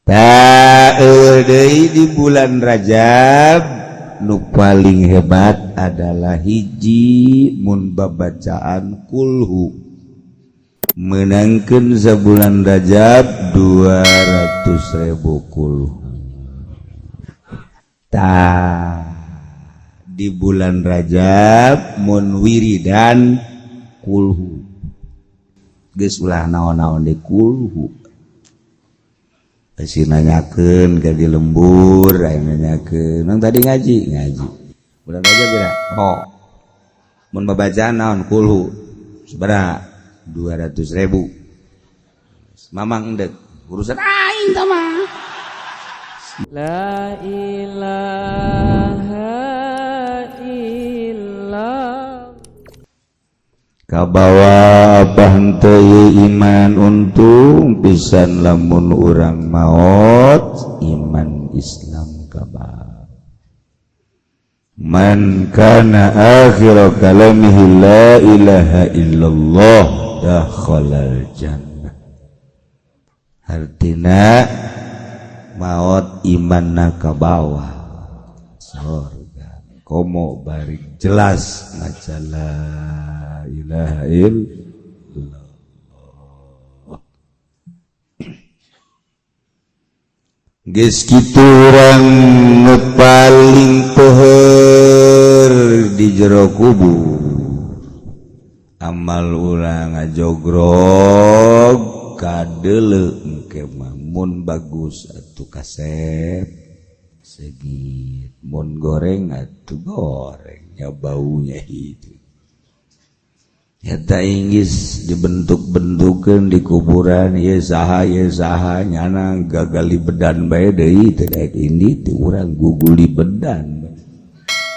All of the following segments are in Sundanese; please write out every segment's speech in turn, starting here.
Tah deui di bulan Rajab nu paling hebat adalah hiji mun babacaan kulhu menangkan sebulan Rajab 200.000 kulhu. Tah di bulan Rajab mun wiridan kulhu geus ulah naon-naon di kulhu. Si nanyakeun ke di lembur, aya nanyakeun, "Nang tadi ngaji?" "Ngaji." "Bulan Rajab bila?" "Oh." "Mun babacaan naon?" "Kulhu." "Sabaraha?" "200.000." Mamang endek urusan aing tah mah. La ilaha illallah. Kabawa abah henteu iman, untung pisan lamun urang maot iman Islam kabawa. Man kana akhir kalamihi la ilaha illallah dakhalal jannah. Artina maot imanna kabawa sorga, komo bari jelas maca la ilaha illallah. Geus kitu urang nu paling poher di jero kubur, amal urang ngajogrog kadeuleu engke mah. Mun bagus atuh kasep segit, mun goreng atuh gorengnya baunya itu. Eta inggis dibentuk-bentukeun di kuburan, ye saha, ye saha, nyana gagali bedan bae deui teu daek indi ti urang guguli bedan.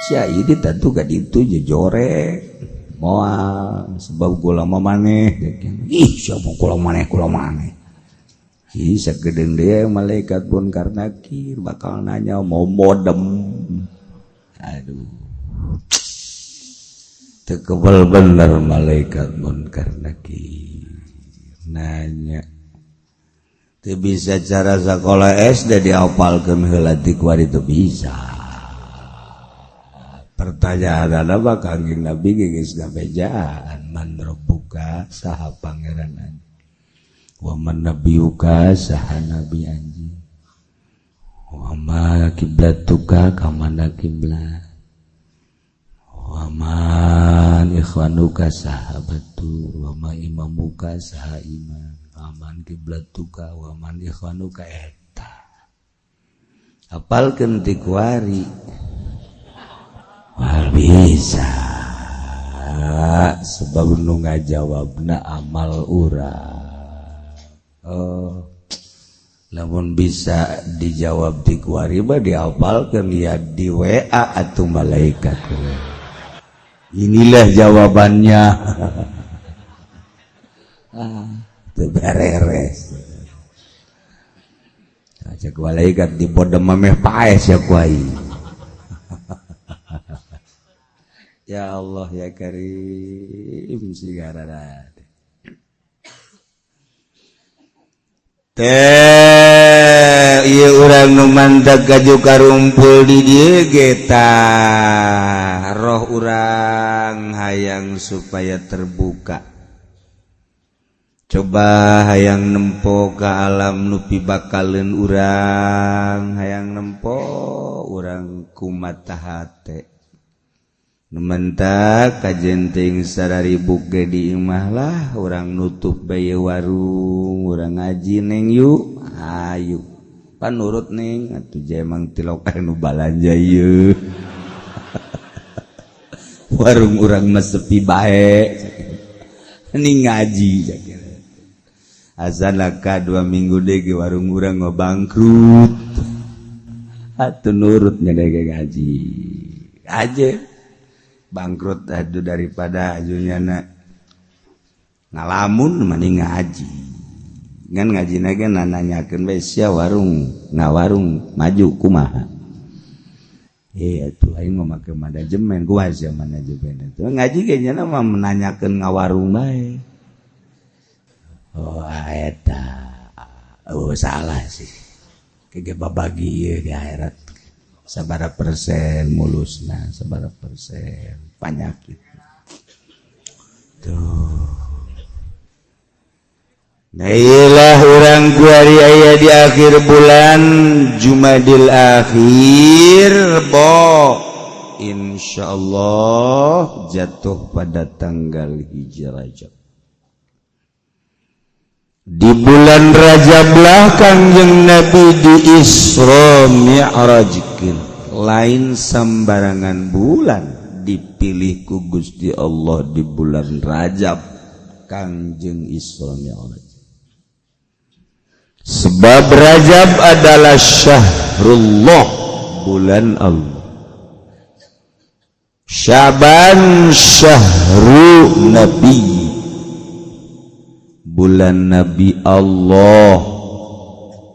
Sia ini tentu ka ditu jejorek moal sebab gula mah maneh. Ih, siapa kula maneh, kula maneh. Ih, sagedeung deui malaikat Munkar Nakir bakal nanya mau modem. Aduh, tekebel bener malaikat Munkar Nakir nanya. Teu bisa cara sekolah SD diapalkeun heula ti kuari, teu bisa. Pertanyaan apa Kangjeng Nabi geus ngabejaan, man rabbuka, saha pangeran anjeun, wa man nabiyuka, saha nabi anjeun, wa ma kiblatuka, ka mana kiblat, wa man ikhwanuka, saha batur, wa ma imamuka, saha imam, wa man kiblatuka, wa man ikhwanuka. Eta apalkeun ti kuari. Wah, bisa sebab nu ngajawabna amal urang. Oh, lamun bisa dijawab di kuari mah diapalkeun ya di WA atau malaikat, inilah jawabannya. Ah, teu bereres. Cek malaikat di bodem meh paes ya ku aing. Ya Allah ya Karim sigarana teh ieu urang nu mantak gaju karumpul di dieu ge tah roh urang hayang supaya terbuka. Coba hayang nempo ka alam nu pibakaleun urang, hayang nempo urang kumata hate. Numentak kajenting sararibuk ge di imah lah, urang nutup bae warung, urang ngaji, "Neng, yuk, ayo." Pan nurut, "Neng, atuh emang tilok anu balanja ieu, warung urang mah sepi bae." Ini ngaji azan laka 2 minggu deh ge warung urang mah bangkrut. Atuh nurutnya deh ngaji aja bangkrut. Aduh, daripada ajunya na ngalamun mending ngaji. Ngan ngaji ge nanyakeun bae, "Sia warung ngawarung maju kumaha?" Eh, atuh aing mah make manajemen, kumaha sia manajemen itu ngaji kayaknya mah menanyakeun ngawarung bae. Oh, eta. Oh, salah sih. Kege babagi ieu di akhirat. Sabaraha persen mulusna, sabaraha persen panyakit. Tuh. Nah, iyalah urang kuari aya di akhir bulan Jumadil Akhir, Bo. Insyaallah jatuh pada tanggal 1 Rajab. Di bulan Rajab lah Kangjeng Nabi di Isra Mi'rajkeun. Lain sembarangan bulan dipilih ku Gusti Allah di bulan Rajab Kangjeng Isra Mi'raj. Sebab Rajab adalah syahrullah, bulan Allah. Syaban syahru Nabi, bulan Nabi Allah.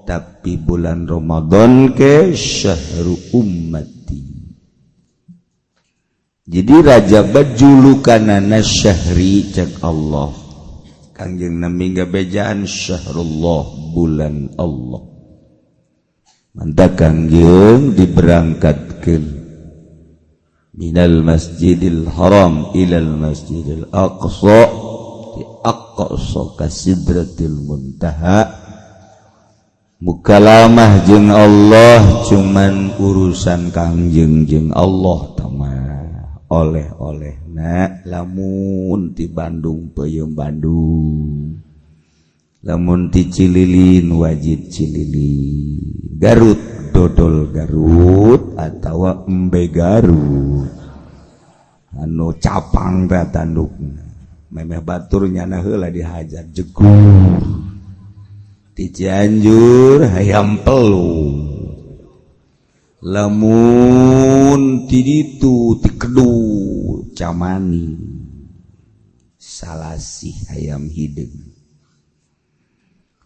Tapi bulan Ramadan ke syahru ummati. Jadi Rajab julukanana syahri cek Allah. Kangjeng Nabi ngabejaan syahrullah, bulan Allah. Mantap Kangjeng diberangkatkeun minal Masjidil Haram ilal Masjidil Aqsa, di Aqsa ka Sidratil Muntaha, mukalamah jeung Allah. Cuman urusan Kangjeng jeung Allah tama oleh-oleh. Nah, lamun di Bandung peuyeum Bandung, lamun ti Cililin wajib Cililin, Garut dodol Garut atau embe Garut anu capang teh tandukna, memeh batur nyana heula dihajar jegur. Di Cianjur hayam pelung, lamun ti ditu ti Kedu camani salasih hayam hideung,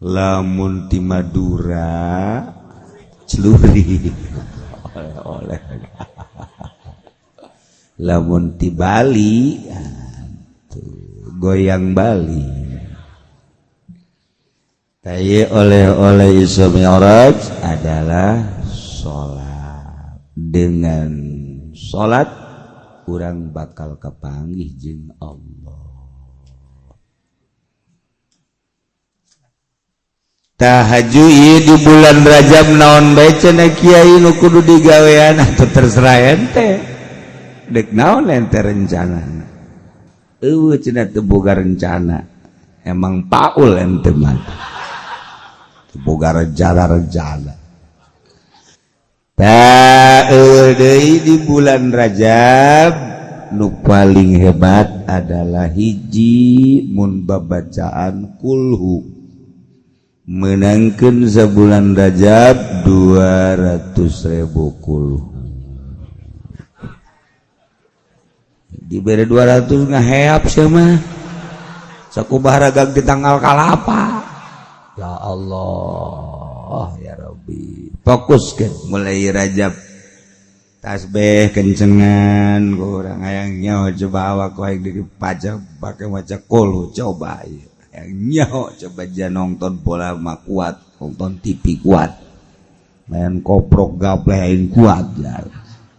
lamun ti Madura celuri oleh-oleh, lamun ti Bali tuh, goyang Bali. Tayi oleh-oleh Isra Mi'raj adalah salat. Dengan salat urang bakal kepanggih jeung Allah. Tahajud ieu di bulan Rajab naon bae cenah kiai nu kudu digawean atau terserah ente. Dek naon ente rencana? Eueuh cenah teu boga rencana. Emang paul ente mah. Teu boga rencana-rencana. Tah eueuh deui di bulan Rajab nu paling hebat adalah hiji mun babacaan kulhu. Menangkan sebulan Rajab 200.000 kulhu. Diberi 200 ngaheap sama sakumaha ragag di tanggal kalapa. Ya Allah ya Rabbi, fokus kan mulai Rajab tasbih kencengan kurang hayang nyaho coba awak wae di pajak pakai maca kulhu coba ieu. Nyaho coba aja nonton bola mah kuat, nonton TV kuat, main koprok gapleh kuat ya.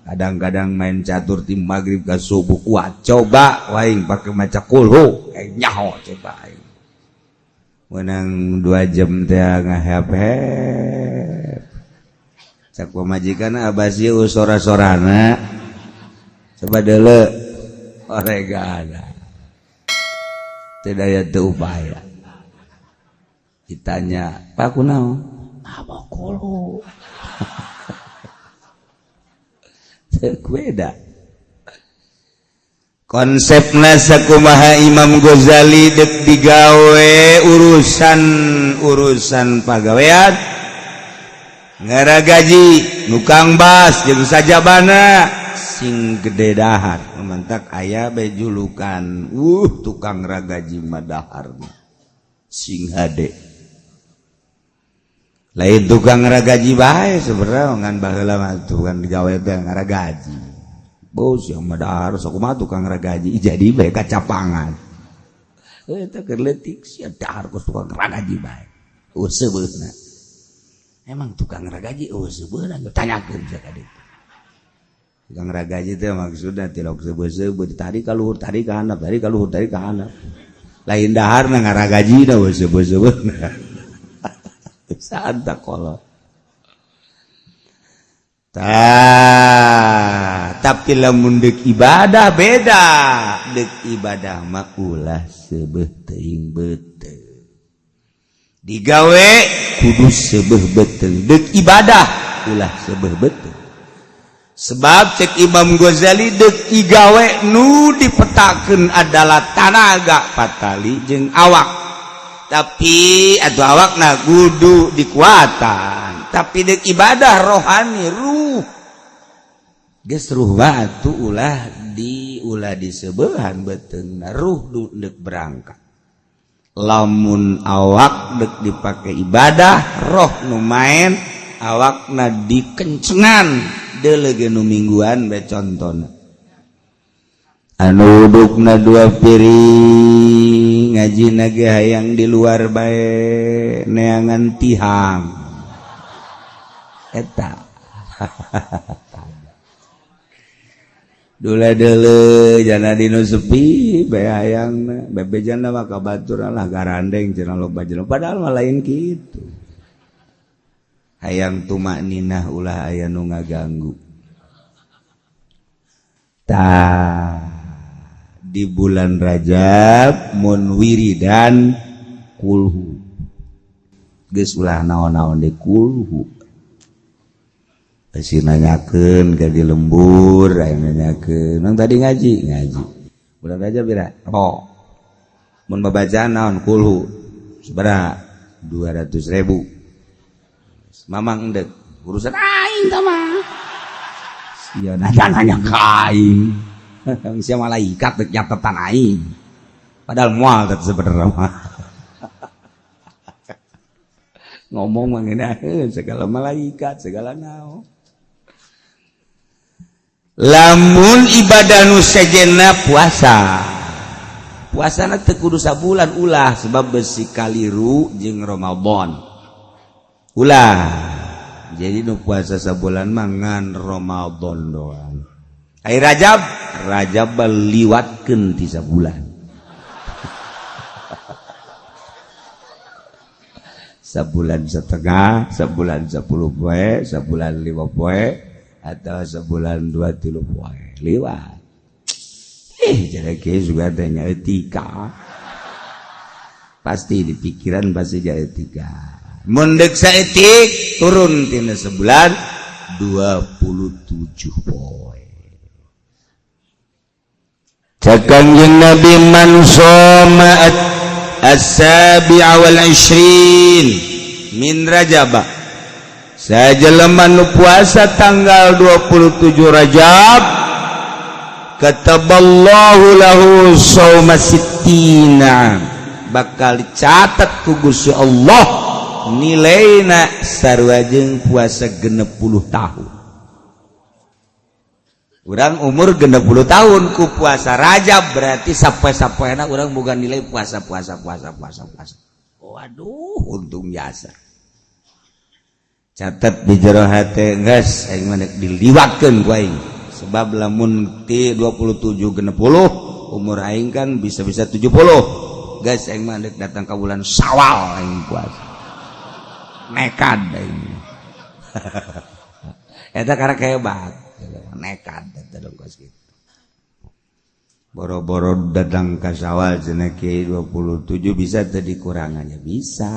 Kadang-kadang main catur tim maghrib ke subuh kuat. Coba waing pakai maca kulhu, nyaho coba aing. Menang 2 jam teh ngahep-hep. Cak pamajikan abasi sora-sorana. Coba deuleu oregana. Tidak ada upaya. Ditanya, "Pak kunaon?" "Apa kulhu." Beda. Konsepna sakumaha Imam Ghazali dek digawe urusan-urusan pagawean ngaragaji nukang bas jeung sajabana sing gede dahar, mantak aya bae julukan tukang ragaji madahar sing hade. Lain tukang ragaji bae sebenarnya, ngan baheula mah tukang digawe teh ngaragaji bos yang madahar sakumaha tukang ragaji jadi bae kacapangan eta keur leutik sia dahar kos tukang ragaji bae sebeuna. Emang tukang ragaji, oh, sebelah tanyakeun ka ditu. Tukang ragaji teh maksudna tilok seubeuh-seubeuh, tadi ka luhur, tadi ka handap, tadi ka luhur, tadi ka handap. Lain daharna ngaragaji da seubeuh-seubeuh. Saat kolot. Tah, tapi lamun deuk ibadah beda. Deuk ibadah mah ulah seubeuh teuing beuteung. Digawe kudu seubeuh beuteung. Deuk ibadah ulah seubeuh beuteung. Sebab cek Imam Ghazali, deuk igawe nu dipetakeun adalah tanaga, patali jeung awak. Tapi atau awakna kudu dikuatan. Tapi deuk ibadah rohani, ruh. Geus ruh batu ulah di ulah disebeuhan beuteungna, ruh deuk berangkat. Lamun awak deuk dipake ibadah, roh nu main, awakna dikencengan. Delege nu mingguan be contona. Anu dudukna dua piring, ngaji ge hayang di luar bae, neangan tihang. Eta. Dula deuleu jana dinu sepi bae hayangna, bebejana mah ka batur lah garandeng cenah loba jelema, padahal mah lain kitu. Hayang tumakninah, ulah aya nu ngaganggu. Tah, di bulan Rajab mun wiridan kulhu. Geus ulah naon-naon di kulhu. Bisi nanyakeun ke di lembur, aya nanyakeun, "Nang tadi ngaji?" "Ngaji." "Bulan Rajab bira?" "Oh." "Mun babacaan naon?" "Kulhu." "Sabaraha?" "200.000." Mamang endek, urusan aing tah mah. Sia nanya-nanya ka aing. Sia malaikat dek nyatetan aing. Padahal moal teh sebenarnya mah. Ngomong mah ngeunaheun segala malaikat, segala naon. Lamun ibadah nu sejenna puasa. Puasana teu kudu sabulan, ulah, sebab besi kaliru jeung Ramadan. Ulah. Jadi nu puasa sabulan mah ngan Ramadan doang. Ai Rajab, Rajab liwatkeun ti sabulan. Sabulan setengah, sabulan 10 poe, sabulan 5 poe, atau sebulan 2 3 poe liwat. Jadi kieu juga tanya etika. Pasti di pikiran pasti jadi etika. Mun deuk saeutik turun tina sebulan 27 poe. Cek Kanjeng Nabi, man shoma as-sabi'a wal ishrin min Rajab, sajelema nu puasa tanggal 27 Rajab, kataballahu lahu shauma sittina, bakal dicatat ku Gusti Allah nilaina sarua jeung puasa 60 tahun. Urang umur 60 tahun ku puasa Rajab, berarti sapoe-sapoena urang boga nilai puasa, puasa, puasa, puasa, puasa. Waduh, untung jasa. Catat di jero hate, geus aing mah diliwatkeun ku aing. Sebab lamun ti 27 60, umur aing kan bisa-bisa 70. Geus, aing mah datang ka bulan Syawal aing puasa. Nekat aing. Eta karena hebat. Nekat eta kos kitu. Boro-boro datang ka Syawal cenah kiai 27 bisa teu dikurangannya, bisa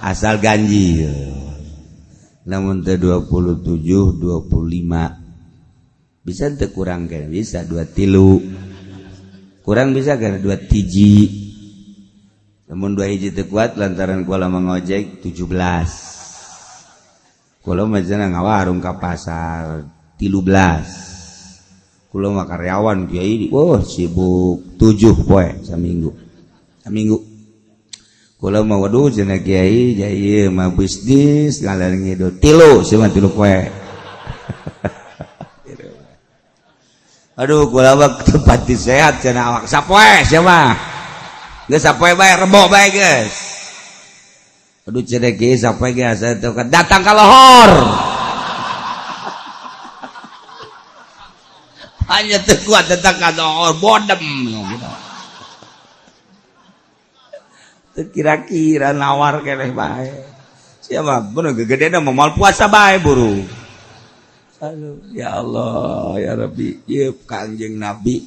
asal ganjil. Namun teu 27, 25 bisa teu kurang kan, bisa 2 tilu kurang, bisa kan 2 hiji. Namun 2 hiji teu kuat lantaran kula mengojek 17, kula mah cenah ngawarung ka pasar 13, kula mah karyawan kiai, wah, sibuk 7 poe saminggu saminggu. Kula mah, waduh, cenah kiai jai mah bisnis ngalar ngidul, 3 sih mah, 3 poe. Aduh, kula mah tempat sehat cenah, awak sapoe sia mah geus sapoe bae, rebo bae geus. Aduh cedek ge sampai ge asa teu datang ka lohor. Hanya teu kuat datang ka lohor bodem gitu. Teu kira-kira nawar keneh bae. Siapa bener gegedena mah moal puasa bae buru. Aduh, ya Allah, ya Rabbi, ieu Kangjeng Nabi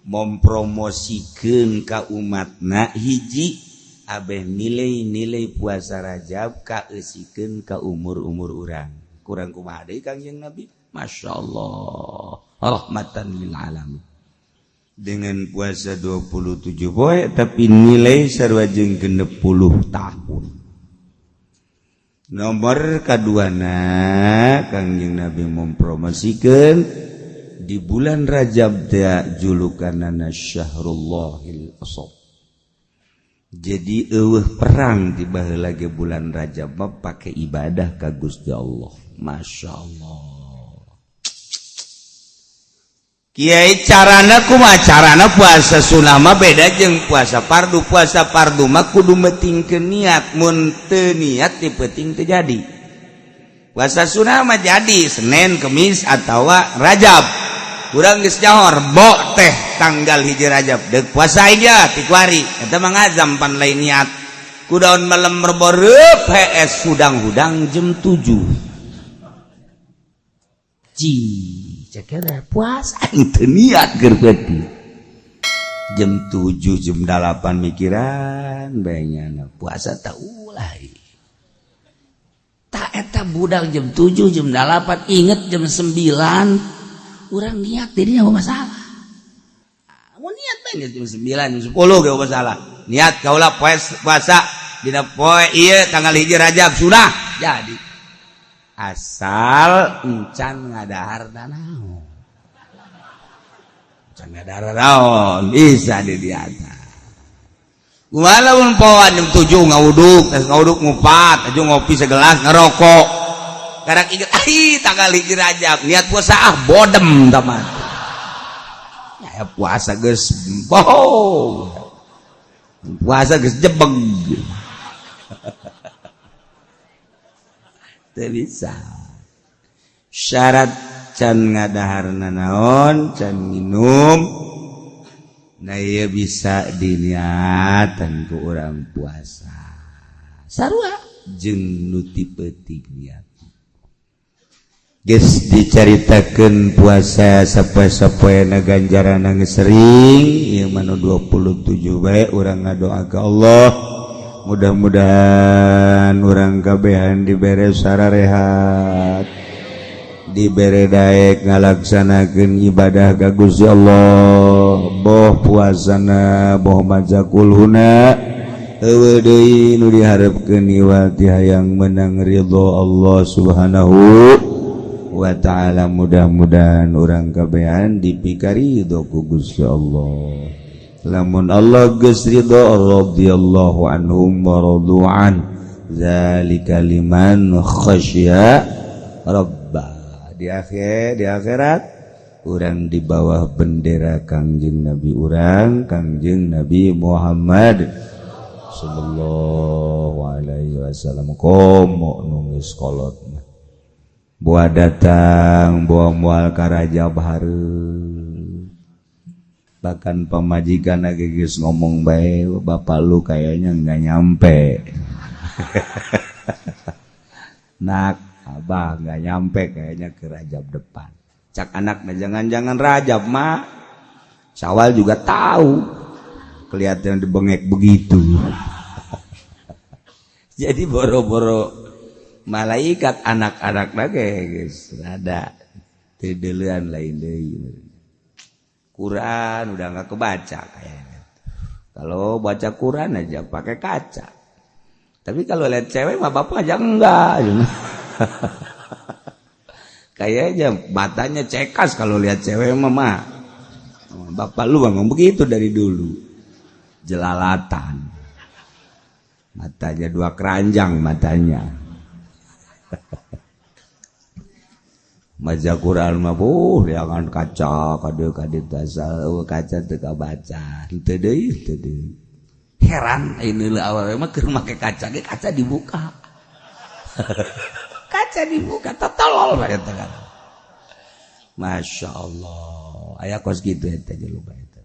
mempromosikeun ka umatna hiji abeh nilai-nilai puasa Rajab kaeusikeun ka umur-umur urang. Kurang kumaha deui Kangjeng Nabi? Masya Allah, rahmatan lil alamin. Dengan puasa 27 poe tapi nilai sarua jeung 60 tahun. Nomor kaduana Kangjeng Nabi mempromosikeun di bulan Rajab teh julukanana Syahrullahil Asab. Jadi eueuh perang di baheula ge bulan Rajab mah pake ibadah ka Gusti Allah. Masya Allah. Kiai carana kumaha? Carana puasa sunah mah beda jeung puasa fardu. Puasa fardu mah kudu metingkeun niat, mun teu niat di peuting teu jadi. Puasa sunah mah jadi Senin, Kemis atawa Rajab. Urang geus nyaho Rebo teh tanggal 1 Rajab. Deuk puasa aja ti kuari. Eta mah ngazam pan lain niat. Kudaon malam Rebo reup hees hudang-hudang jam 7. Ji cekera puasa itu niat keur peuting. Jam 7 jam 8 mikiran bae puasa tak ulah. Tak eta budak jam 7 jam 8 inget jam 9 urang niat jadi apa masalah. Mau niat bae jam 9 jam 10 ge masalah. Niat kaula puasa dina poe ieu tanggal 1 Rajab sudah jadi. Asal encan ngadahar naon. Encan ngadahar naon bisa di diata. Walaupun poan jam 7 ngawuduk, geus ngawuduk ngupat, aju ngopi segelas ngerokok. Karak inget ai tanggal 1 Rajab, niat puasa ah bodem taman. Ya puasa geus bohong. Puasa geus jebeg. Teu bisa. Syarat can ngadahar nanaon, can minum. Nah ieu bisa diniatan ku urang puasa. Sarua jeung nu ti peuting niat. Geus dicaritakeun puasa sapoe-sapoena ganjaranna geus sering, ieu mah nu 27 bae urang ngadoa ka Allah. Mudah-mudahan urang kabehan dibere sararehat, dibere daek ngalaksanakeun ibadah ka Gusti Allah, boh puasana boh maca kulhuna eueuh deui nu diharepkeun iwati hayang menang ridho Allah Subhanahu wa ta'ala. Mudah-mudahan urang kabehan dipikaridho ku Gusti Allah. Lamun Allah geus ridho, radhiyallahu anhum wa radu'an, zalika liman khasya rabba. Di akhir di akhirat urang di bawah bendera Kangjeng Nabi urang, Kangjeng Nabi Muhammad sallallahu alaihi wasallam. Komo nu geus kolot mah buah datang buah moal ka Rajab hareup. Bahkan pamajikan lagi geus ngomong bae, bapak lu kayaknya nggak nyampe. Nak, abah nggak nyampe kayaknya ke Rajab depan. Cak anak, nah jangan-jangan Rajab mah Syawal juga tahu kelihatan dibengek begitu. Jadi boro-boro malaikat, anak-anak lagi guys ada tideulean lain deui. Quran udah nggak kebaca kayaknya. Kalau baca Quran aja pakai kaca. Tapi kalau lihat cewek mah bapak aja enggak. Kayaknya matanya cekas kalau lihat cewek mah mah. Bapak lu memang begitu dari dulu. Jelalatan. Matanya dua keranjang matanya. Maca Quran mah jangan kaca kade kade tasal kaca teu kabaca. Teu deui teu deui. Heran ini awewe mah keur make kaca ge kaca dibuka. Kaca dibuka tolol bae eta kan. Masya Allah, aya kos kitu eta jelema eta.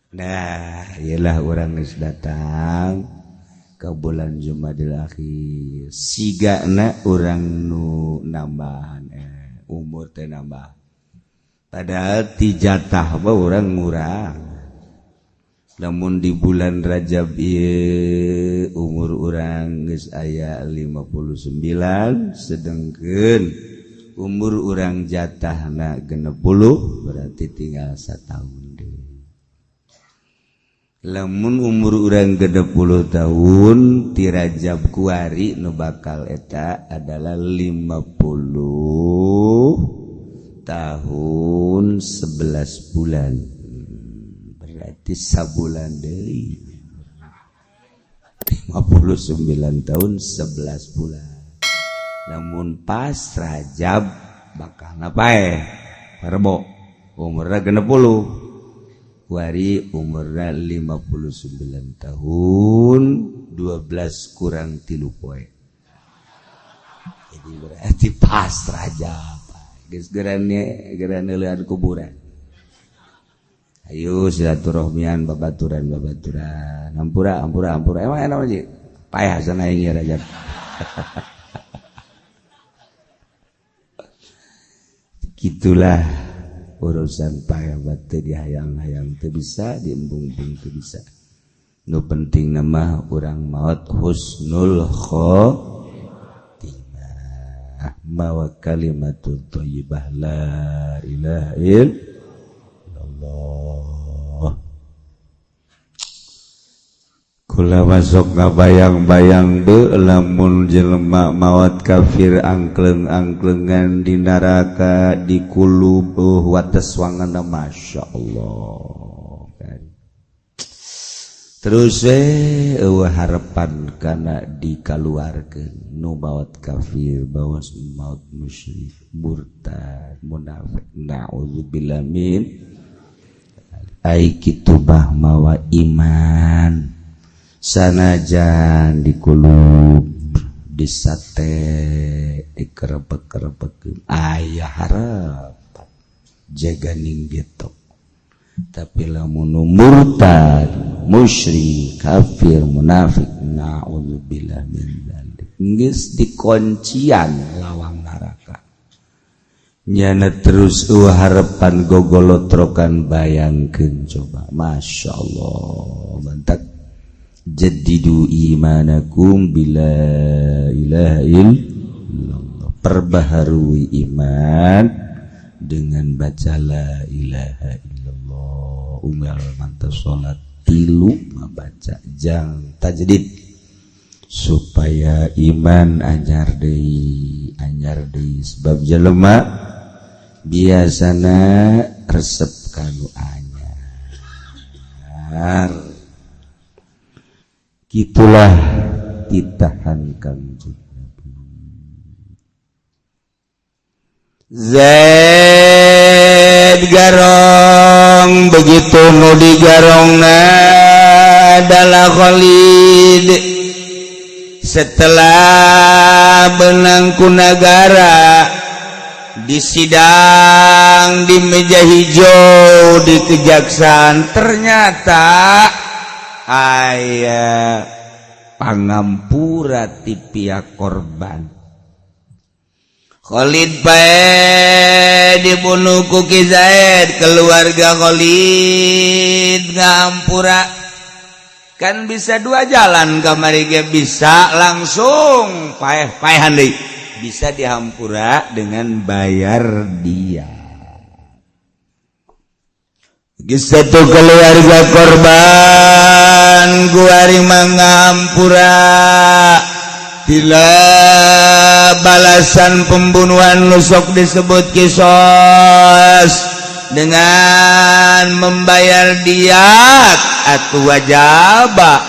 Nah, iyalah urang geus datang ke bulan Jumadil Akhir. Sigana urang nu nambahan umur teh nambah. Padahal ti jatah mah urang ngurang. Namun di bulan Rajab ieu umur urang geus aya 59, sedengkeun umur urang jatahna 60, berarti tinggal satahun deui. Lamun umur urang 60 tahun ti Rajab kuari nu bakal eta adalah 50 tahun 11 bulan. Berarti sabulan deui. 59 tahun 11 bulan. Namun pas Rajab bakal ngapain? Rebo umurna 60. Kuari umurna 59 tahun 12 kurang 3 poe. Jadi berarti pas Rajab. Geus gerane gerane leuan kuburan. Ayo silaturahmian babaturan babaturan. Hampura hampura hampura. Emang enak aja. Payah sana ini Rajab. Gitulah urusan payah batu dihayang-hayang teu bisa, diembung-embung teu bisa. Nu penting nama urang maot husnul khotimah, mawa kalimatut thayyibah la ilaha illallah. Kula masuk ngabayang-bayang be lamun jelema maot kafir angkleng-angklengan di neraka di kulub wates wangana Masya Allah kan. Terus eueuh harapan kana dikaluarkeun nu maot kafir bawas maot musyrik murtad munafik naudzubillah min ai kitu bah mawa iman sanajan dikulub disate dikerebek-kerebekeun aya harapan jaganing getok. Tapi lamun murtad musyrik kafir munafik naudzubillah min dzalik geus dikoncian lawang neraka nyana terus harapan gogolotrokan bayangkeun coba Masya Allah mantak jadidu imanakum bila ilaha illallah, perbaharui iman dengan baca la ilaha illallah. Unggal mantap salat tilu membaca jang tajdid supaya iman anyar deui sebab jelema biasana resep kanu anyar. Gitulah ditahan Kangjeng Nabi. Zaid garong begitu nu digarongna adalah Khalid. Setelah benang ku nagara disidang di meja hijau di kejaksaan, ternyata aya pangampura ti pihak korban. Khalid bae dibunuh ku Ki Zaid, keluarga Khalid ngampura. Kan bisa dua jalan kamari ge, bisa langsung paeh-paehan deui, bisa dihampura dengan bayar dia. Satu keluarga korban guari mangampura tila balasan pembunuhan nusok disebut kisos dengan membayar diat atau wajaba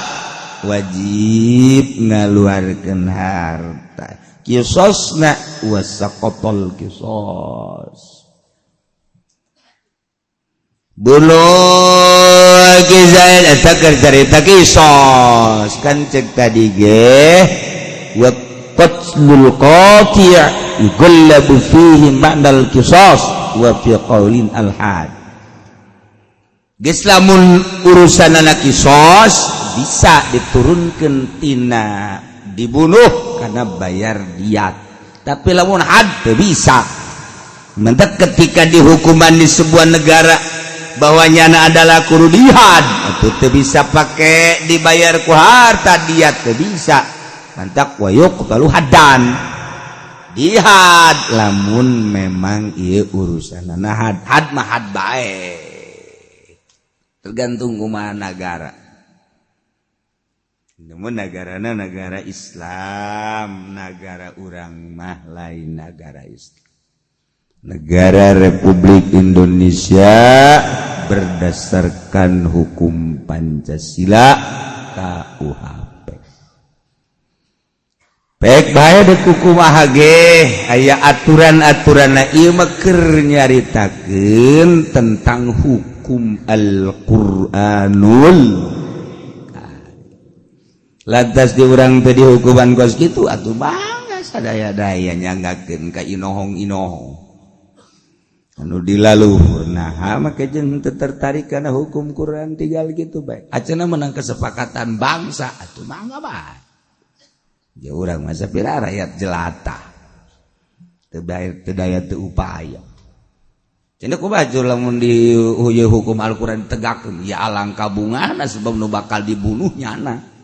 wajib ngaluarkeun harta kisosna wasaqatol kisos. Bunuh Ki Zaid, eta keur carita kisos kan cek tadi ge, wa qatlul qati' yughallabu fihi ma'nal qisas wa fi qaulin al had. Geus lamun urusan anak kisos bisa diturunkan tina dibunuh karena bayar diat, tapi lamun had teu bisa. Mentak ketika dihukuman di sebuah negara bahwa nyana adalah kudu dihad itu teu bisa pakai dibayar ku harta diat, teu bisa. Mantak wa yuqtalu haddan, dihad lamun memang ieu urusan had. Had mah had bae, tergantung kumaha negara. Namun negarana negara Islam, negara urang mah lain negara Islam, negara Republik Indonesia berdasarkan hukum Pancasila, KUHP. Baik bae dek kumaha ge aya aturan-aturan. Ieu mah keur nyaritakeun tentang hukum Al-Qur'anul. Lantas di urang teh dihukuman kos kitu atuh bangga sadaya-daya nyanggakeun ka inohong-inohong anu di laluhur. Nah, make jeung teu tertarik kana hukum Quran, tinggal gitu bae. Acenah menang kesepakatan bangsa, atuh mangga bae. Ya urang masa pira rakyat jelata, teu bayar, teu daya, teu upaya. Cenah kumaha lamun di hukum Al-Qur'an ditegakkeun, ya alangkah bungahna, sebab nu bakal dibunuh nyana.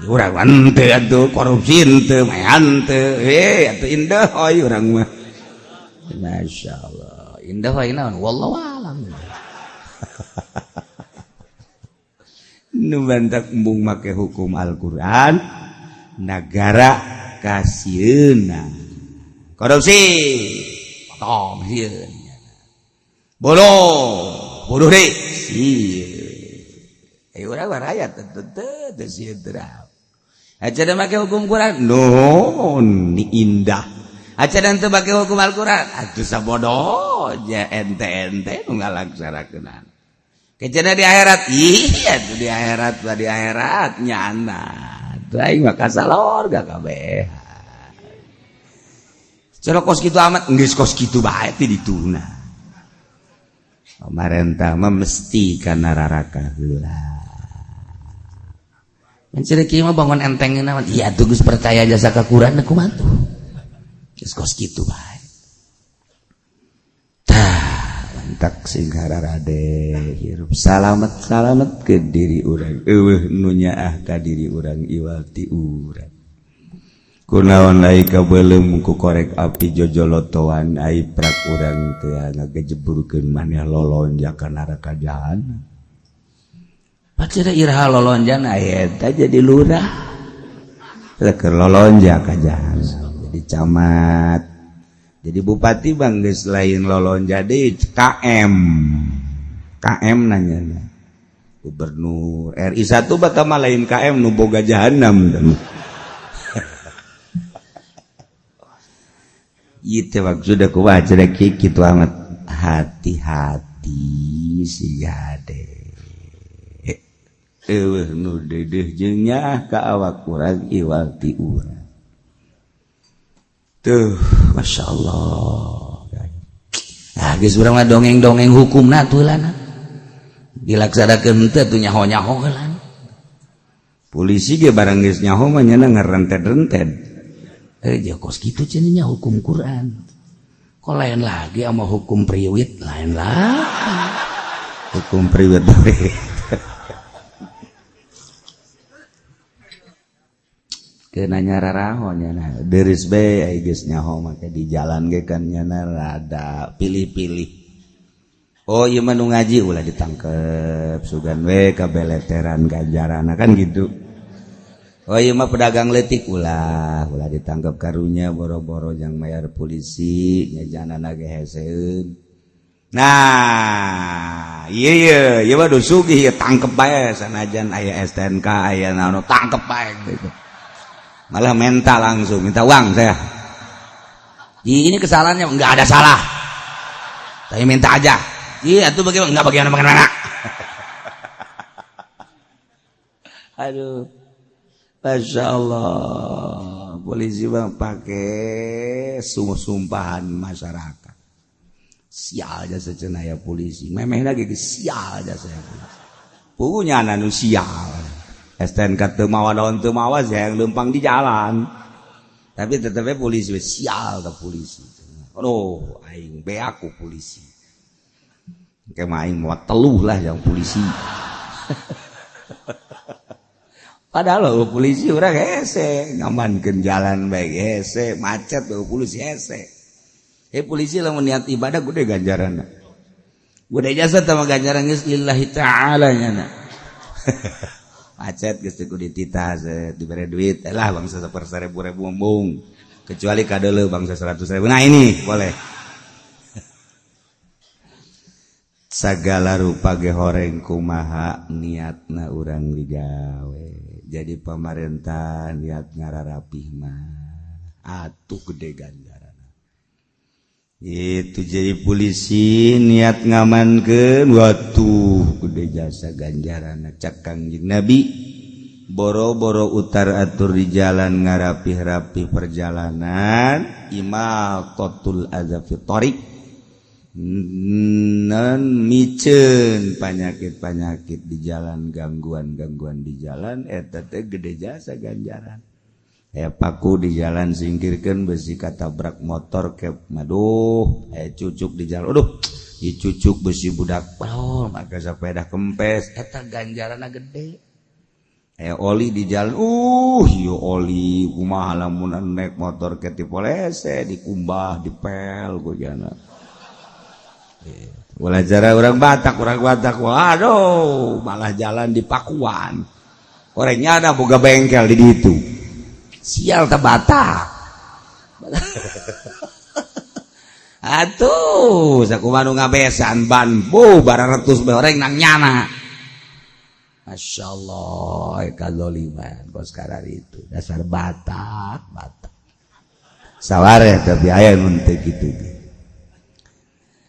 Urang henteu atuh korupsi, henteu mayan henteu, eh atuh indah oi urang mah. Masya Allah indah oi naon, wallahu alam. Nu bantak embung make hukum Al-Qur'an, negara kasieuna korupsi potong sieun, bolo bunuh deui sieun. Eh, urang mah rakyat teu teu sieun teu. Aca make hukum Quran nun indah, aca dan teu make hukum Al-Quran atuh sabodo ja ente-ente nu ngalaksanakeun. Kejana di akhirat, iya tuh di akhirat lah, di akhirat nyana tuh aing mah kasalor gak kabeh. Cara kos kitu amat geus kos kitu bae ti dituna. Pemerintah mah mesti kana raraka heula. Mencari mah bangun enteng naon? Iya tuh geus percaya jasa ka Quran kumaha tuh. Geus kos kitu bae. Tah, mantak sing hararade hirup salamet salamet ke diri urang. Eueuh nu nyaah ka diri urang iwal ti urang. Kunaon ai kabeuleum ku korek api jojolotoan ai prak urang teh ngagejeburkeun maneh lolonjak ka neraka jahanam. Pacira iraha lolonjan eta jadi lurah, keur lolonja ka jahanam, jadi camat, jadi bupati, bang geus lain lolonja deui, KM KM nanya gubernur RI 1 bakal mah lain KM nu boga jahanam. Ieu teh maksud kumaha cenah kitu amat hati-hati siga de eueuh nu deudeuh jeung nyaah ka awak urang iwal ti urang tuh. Masya Allah. Ah, geus urang mah dongeng-dongeng hukumna atuh lana dilaksanakeun teu tuh nyaho-nyaho heula. Polisi ge barang geus nyaho mah nyana ngarented-rented. Eh, ja kos kitu cenah nya hukum Quran, kok lain lagi sama hukum priwit, lain lah hukum priwit. Kena nyararaho nyana deris be ai geus nyaho make di jalan ge kan nyana rada pilih-pilih. Oh ieu mah nu ngaji ulah ditangkep, sugan we kabeleteran ganjarana kan gitu. Oh ieu mah pedagang leutik, ulah ulah ditangkep, karunya boro-boro jang mayar polisi nyajanana ge heseun. Nah iya iya ieu mah sugih ieu, tangkep bae sanajan aya STNK aya naon, tangkep bae gitu. Malah minta langsung, minta uang saya. Ini kesalahannya nggak ada salah, saya minta aja. Iya tuh bagaimana? Enggak bagaimana bagaimana. Aduh. Masya Allah. Polisi bang pakai sumpahan masyarakat. Sial aja secenaya polisi. Memeh lagi sial aja saya polisi. Punya anu sial. STNK teu mawa daun teu mawa saya yang lempang di jalan. Tapi tetepnya polisi sial ke polisi. Aduh, aing beaku polisi. Kayak main mau teluh lah yang polisi. Padahal lo polisi orang hese, ngamankeun jalan baik hese, macet lo polisi hese. Polisi lamun niat ibadah gede ganjaran. Gede jasa sama ganjaran geus lillahi ta'ala nya. Macet geus teu kudu dititah dibere duit lah bangsa seper seribu-ribu embung. Kecuali kadeuleu bangsa 100.000. Nah ini boleh. Sagala rupa ge horeng kumaha niatna urang digawe. Jadi pemerintah niat ngararapih mah atuh gede ganjaran. Itu jadi polisi niat ngamankeun watuh gede jasa ganjaran. Cak Kangjeng Nabi boro-boro utar atur di jalan ngarapih-rapih perjalanan imaqatul adza fi thariq non miceun panyakit-panyakit di jalan, gangguan-gangguan di jalan eta teh gede jasa ganjaran. Paku di jalan singkirkeun besi katabrak motor ke maduh, cucuk di jalan aduh dicucuk besi budak oh maka sepeda kempes eta ganjaranna gede. Oli di jalan yo oli kumaha lamun naik motor ke tipolese dikumbah dipel gojana. Ulah cara orang Batak waduh malah jalan di Pakuan orangnya ada boga bengkel di ditu sial teh Batak. Atuh sakumaha nu ngabesan ban bu bararetus bae oreng nang nyana. Masya Allah kadzaliman kos karar itu dasar Batak Batak saware tapi aya nu teu kitu.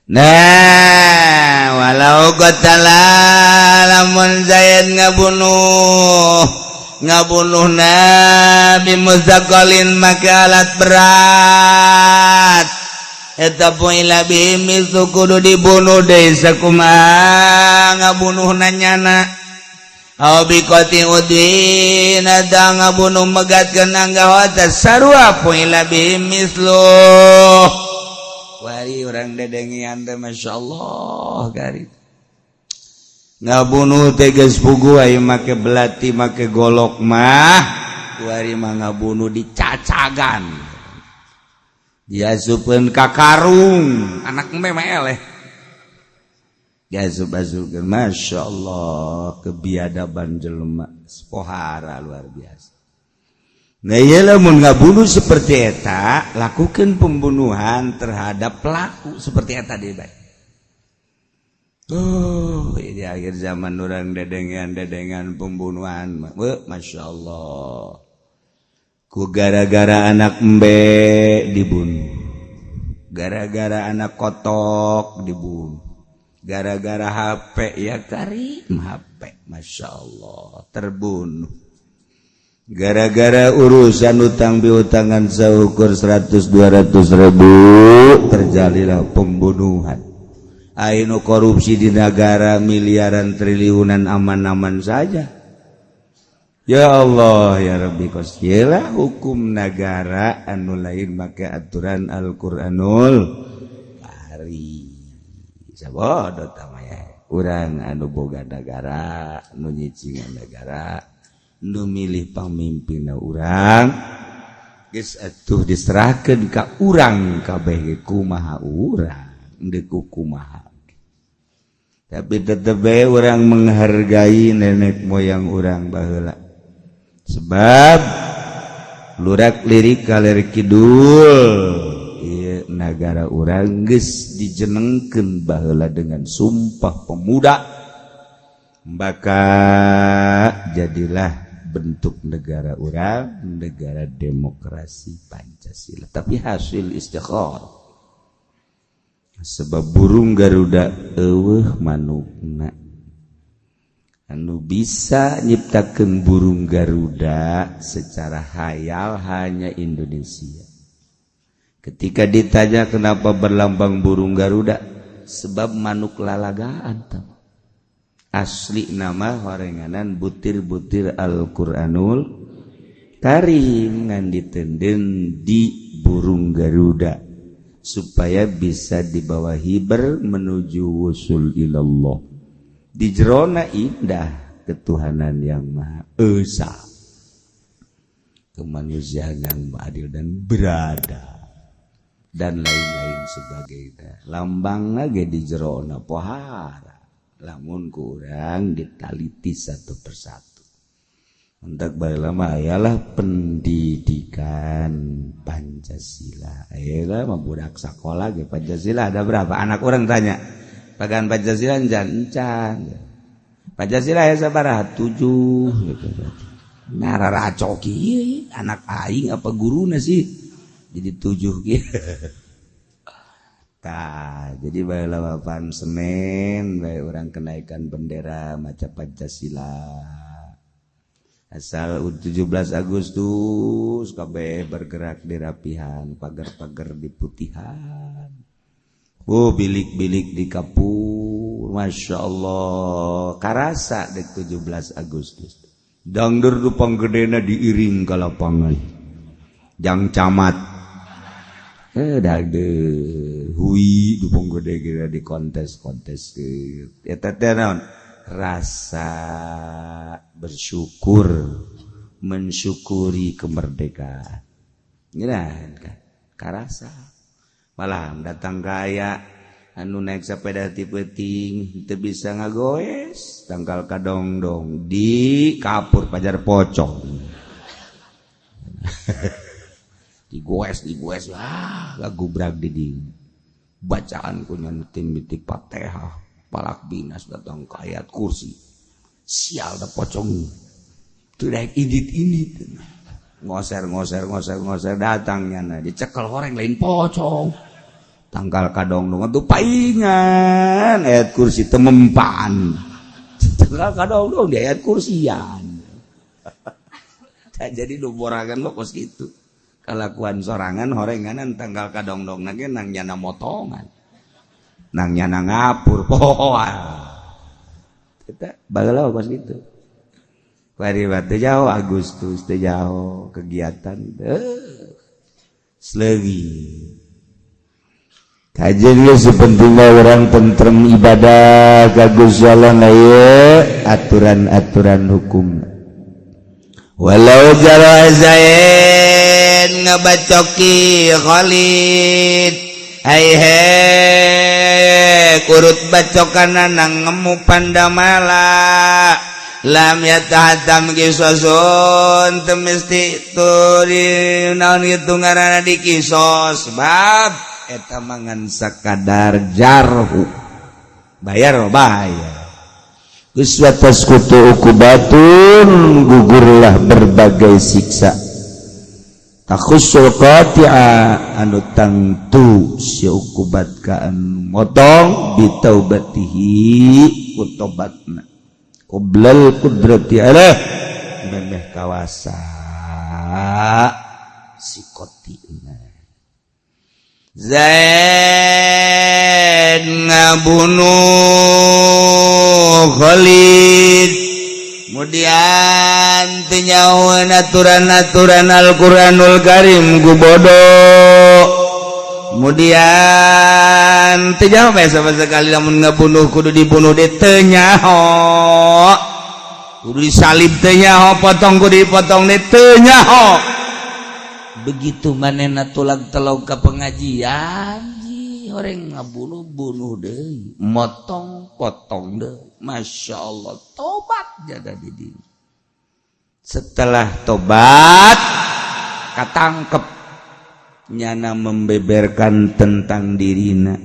Nah, walau qatala lamun Zaid ngabunuh Nabi muzaqqalin maka alat berat eta poila bihi kudu dibunuh deui sakumaha ngabunuhna nyana aw biqati udin ada ngabunuh megatkeun anggota sarua poila bihi mislu. Wari orang dedengian teh Masya Allah gari ngabunuh teh geus puguh aya make belati make golok mah wari mah ngabunuh dicacagan diasupkeun ka karung anak embe mah eleh diasup-asupkeun Masya Allah kebiadaban jelema pohara luar biasa. Nah iyalah mun ngabunuh seperti eta lakukan pembunuhan terhadap pelaku seperti eta deui bae. Oh, di akhir zaman orang dedengan-dedengan pembunuhan. Masya Allah. Ku gara-gara anak embe dibunuh. Gara-gara anak kotok dibunuh. Gara-gara HP ya karim HP. Masya Allah terbunuh. Gara-gara urusan utang piutangan seukur 100-200 ribu terjadilah pembunuhan. Aino korupsi di negara miliaran triliunan aman-aman saja. Ya Allah ya Rabbi kosyelah hukum negara anu lain make aturan Al-Qur'anul Karim. Sabodo tamaya urang anu boga negara nu nyicingan negara nu milih pamimpinna urang geus atuh diserahkeun ka urang kabeh kumaha urang deuk kumaha. Tapi tetep bae urang menghargai nenek moyang urang baheula sebab lurak lirik kaler kidul ieu nagara urang geus dijenengkeun baheula dengan sumpah pemuda maka jadilah bentuk negara urang negara demokrasi Pancasila tapi hasil istikharah. Sebab burung Garuda euweuh manukna. Anu bisa nyiptakeun burung Garuda secara hayal hanya Indonesia. Ketika ditanya kenapa berlambang burung Garuda, sebab manuk lalagaan teh. Asli nama horenganan butir-butir Al-Qur'anul Karim ngan ditenden di burung Garuda supaya bisa dibawa hiber menuju wusul ilallah. Di jerona indah ketuhanan yang Maha Esa, kemanusiaan yang adil dan berada, dan lain-lain sebagainya. Lambang lagi di jerona pohara, lamun kurang ditaliti satu persatu. Untuk lama ayalah pendidikan Pancasila. Ayolah mah budak sekolah ge Pancasila ada berapa? Anak orang tanya. Pagan Pancasila encan encan. Pancasila ya sabaraha? 7 gitu. Nah, raracok ieu anak aing apa guruna sih? Jadi 7 kieu. Tah, jadi baheula pan Senin bae urang kenaikan bendera maca Pancasila. Asal 17 Agustus kabeh bergerak di rapihan, pagar-pagar di putihan. Oh, bilik-bilik di kapur, Masya Allah, karasa dek 17 Agustus. Dangder dupang gedena diiring ke lapangan. Jang camat. Dangder hui dupang gede kira di kontes-kontes eta teh naon? Rasa bersyukur, mensyukuri kemerdekaan. Ngeunah kan? Karasa. Malah datang kaya anu naik sepeda ti peuting teu bisa ngagoes, tangkal kadongdong di kapur pajar pocong. Digoes, digoes, ah, gubrak di di bacaan ku nya timiti Fatihah, Falaq Binas datang ke ayat kursi. Sial da pocong. Teu daek indit-indit. Ngoser ngoser ngoser ngoser datangnya nah dicekel horeng lain pocong. Tangkal kadongdong tuh paingan ayat kursi temempan. Tangkal kadongdong di ayat kursian. Jadi nu borangan lo kos gitu. Kalakuan sorangan horenganan tangkal kadongdong ge nang nyana motongan. Nang nyana ngapur pohoan. Kita bageula kos gitu. Bari teu jauh Agustus teu jauh kegiatan selegi. Kajian geus sepentingna urang tentrem ibadah ka Gusti Allah ieu aturan-aturan hukum. Walau jara Zaid ngabacoki Khalid, hai he kurut bacokana nang ngemu pandamala lam yatahatam kisosun teu mesti turi naon kitu ngaranna dikisos, sebab eta mangan sakadar jarhu bayar bayar. Geus watasqutu uqubatun, gugurlah berbagai siksa. Takhussul qati'a anu tangtu si uqubat ka anu motong bitaubatihi ku tobatna qoblal qudrati ala memeh kawasa si qoti'na. Zaid ngabunuh Khalid, kemudian teu nyahoeun aturan-aturan Al-Qur'anul Karim ku bodoh. Kemudian teu nyaho bae sama sekali lamun ngabunuh kudu dibunuh de teu nyaho, kudu disalib teu nyaho, potong kudu dipotong de teu nyaho. Begitu manehna tulag telog ka pengajian ji horeng ngabunuh bunuh deui, motong potong deui. Masya Allah, tobat jaga di diri. Setelah tobat katangkep nyana membeberkan tentang dirina,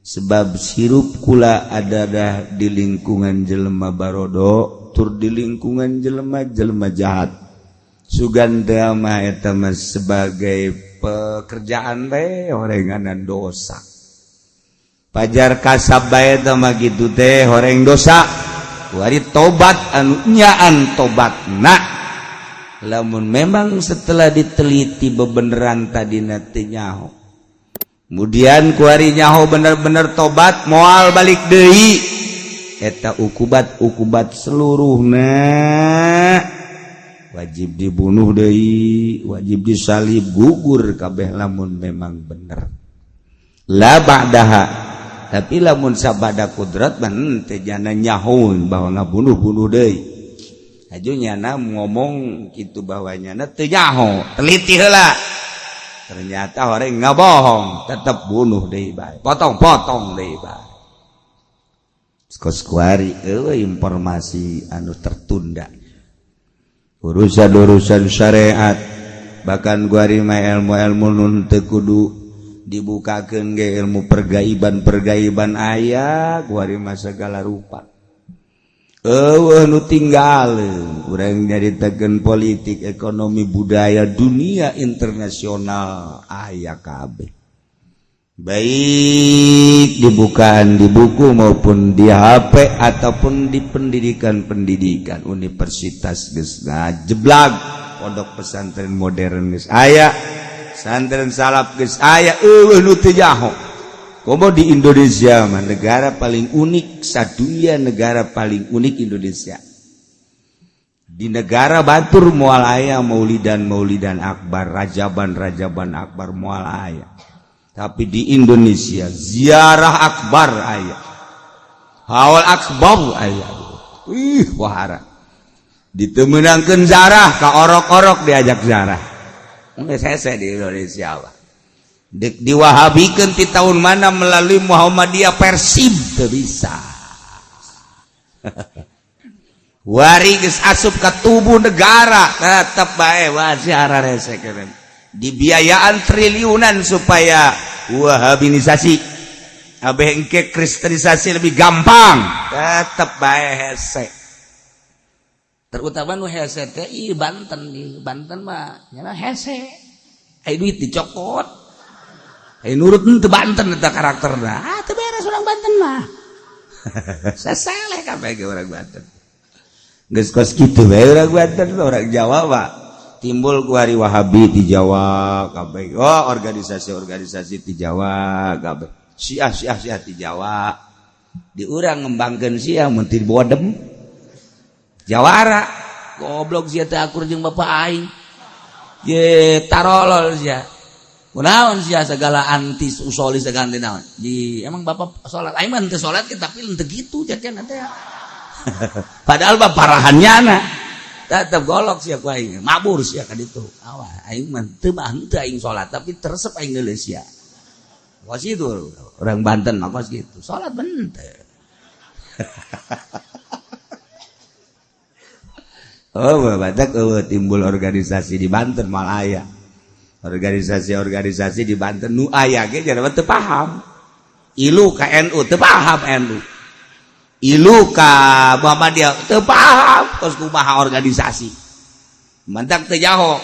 sebab sirup kula ada dah di lingkungan jelema barodo tur di lingkungan jelema-jelema jahat. Sugan teh mah eta mah sebagai pekerjaan teh orenganan dosa. Pajar kasab bae teh mah kitu teh horeng dosa. Kuari tobat anu nyaan tobatna. Lamun memang setelah diteliti bebeneran tadina teu nyaho. Kemudian kuari nyaho bener-bener tobat moal balik deui. Eta ukubat-ukubat seluruhna wajib dibunuh deui, wajib disalib, gugur kabeh lamun memang bener. La ba'daha, tapi lamun sabada kudrat mah teu jana nyahoun bahwa ngabunuh-bunuh deui. Aju nyana ngomong kitu bahwa nyana teu nyaho, teliti heula. Ternyata orang ngabohong, tetep bunuh deui bae. Potong-potong deui bae. Kos kuari eueuh informasi anu tertunda. Urusan-urusan syariat bahkan kuari mah ilmu-ilmu nu teu kudu dibukakeun ge, ilmu pergaiban-pergaiban aya kuari mah segala rupa. Eueuh nu tinggal urang nyaritakeun politik, ekonomi, budaya dunia internasional aya kabeh. Baik dibukaan di buku maupun di HP ataupun di pendidikan-pendidikan universitas geus ngajeblag, pondok pesantren modern geus aya, pesantren salaf geus aya, eueuh nu teu nyaho. Komo di Indonesia mah negara paling unik sadunya, negara paling unik Indonesia. Di negara batur moal aya maulidan maulidan akbar, rajaban rajaban akbar moal aya. Tapi di Indonesia ziarah akbar aya, haul akbar aya. Ih, wahara ditemenangkeun zarah ka orok-orok diajak zarah. Geus hese di Indonesia mah. Dek diwahabikeun ti tahun mana melalui Muhammadiyah Persib teu bisa. Wari geus asup ka tubuh negara tetep bae wasiara rese keren. Dibiayaan triliunan supaya wahabinisasi abeh engke kristenisasi lebih gampang, tetep bae hese. Terutama nu hese teh ih Banten, di Banten mah nya hese. Ai duit dicokot. Ai nurut henteu Banten eta karakterna. Ah teu beres urang Banten mah. Sasaleh kabeh ge urang Banten. Geus kos kitu bae urang Banten, urang Jawa mah timbul ku hari Wahabi di Jawa kabeh. Oh, organisasi-organisasi di Jawa kabeh. Syiah Syiah Syiah di Jawa. Di urang ngembangkeun Syiah mun ti bodem. Jawara goblok sia teh akur jeung bapak aing. Ye tarolol sia. Kunaon sia segala anti usoli segala anti naon. Ji emang bapak salat aing mah henteu salat tapi henteu kitu jajan teh. Padahal mah parahannya na. Tetep golok sia ku aing, mabur sia ka ditu. Awa aing mah teu mah henteu aing salat tapi teresep aing neuleus sia. Kos itu orang Banten mah kos gitu. Salat bente. Oh, badak timbul organisasi di Banten malah aya. Organisasi-organisasi di Banten nu aya ge jadi teu paham. Ilu ka NU teu paham NU. Ilu ka Muhammadiyah teu paham kos kumaha organisasi. Mantak teu jaho.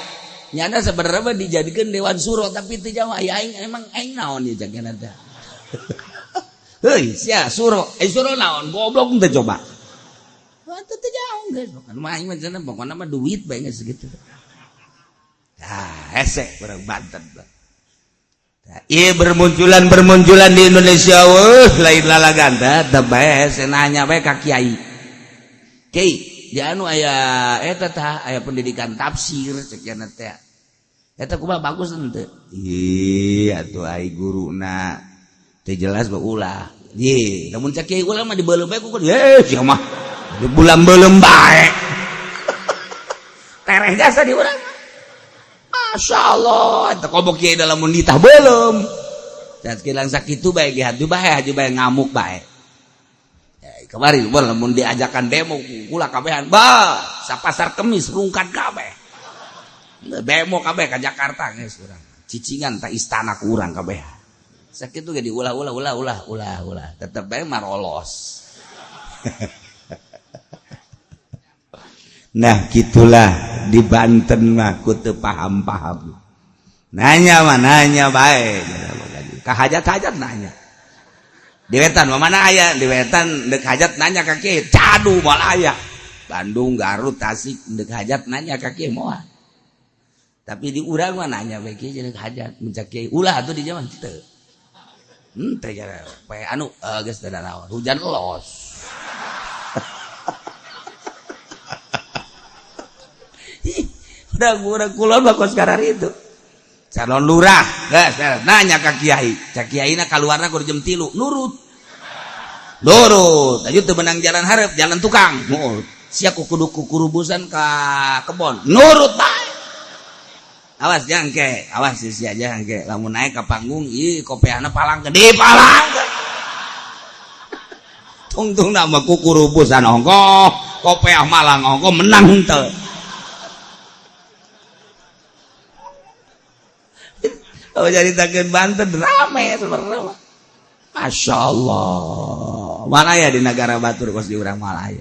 Nyana sebenarnya mah dijadikeun dewan suro tapi teu jaho aya aing emang aing naon ieu jagana teh. Heuy, sia suro, eh suro naon goblok teu coba. Teu teu jauh geus pokona mah aing mah cenah pokona mah duit bae geus gitu. Ah, hese urang Banten. Ieu bermunculan di Indonesia weuh lain lalagan teh bae hese nanya bae ka kiai. Kiai, di anu aya eta tah aya pendidikan tafsir cek cenah teh. Eta kumaha bagus henteu? Ih, atuh ai guruna teu jelas mah ulah. Ye, lamun cek kiai ulah mah dibeuleum bae ku ye sia mah. Di bulan beuleum bae. Tereh jasa di urang. Masya Allah, eta kobok kiai dalam mun ditah beuleum. Dan kilang sakitu bae ge haju bae haju bae ngamuk bae. Kemarin bol lamun diajakan demo kula kabehan ba sapasar kemis rungkat kabeh. Demo kabeh ka Jakarta geus urang. Cicingan ta istana ku urang kabeh. Sakitu ge diulah-ulah ulah ulah ulah ulah tetep bae marolos. Nah gitulah di Banten mah ku teu paham-paham. Nanya mah nanya bae. Ka hajat-hajat nanya. Di wetan mana aya? Di wetan dek hajat nanya ka kiai, cadu moal aya. Bandung, Garut, Tasik dek hajat nanya ka kiai moal. Tapi di urang mah nanya bae kiai dek hajat, mencak kiai ulah atuh di zaman teu. Henteu ya, anu geus teu naon, hujan los. Udah urang kulon mah kos itu. Calon lurah, geus nanya ka kiai, cak kiaina kaluarna kudu jam 3, nurut. Nurut, aju teu menang jalan hareup, jalan tukang. Nurut. Sia kudu kukurubusan ka kebon. Nurut bae. Awas jangke, awas sia jangke. Lamun naik ka panggung, ih kopeahna palang gede palang. Tungtung nama kukurubusan ongkoh, kopeah malang ongkoh menang henteu. Oh jadi takeun Banten rame sebenarnya. Masya Allah. Malaya di negara batur kos di urang Malaya.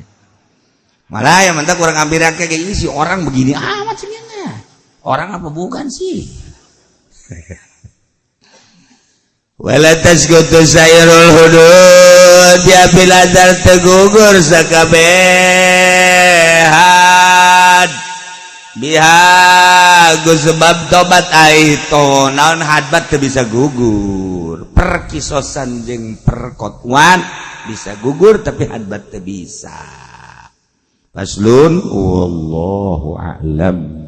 Malaya mantap kurang ambil kayak ini si orang begini amat sih. Orang apa bukan sih? Wala tasqutu sayrul hudud ya biladar tegugur sakabehan biha ku sebab tobat aito naon hadbat teu bisa gugur, perkisosan jeung perkotwan bisa gugur tapi hadbat teu bisa. Faslun wallahu a'lam.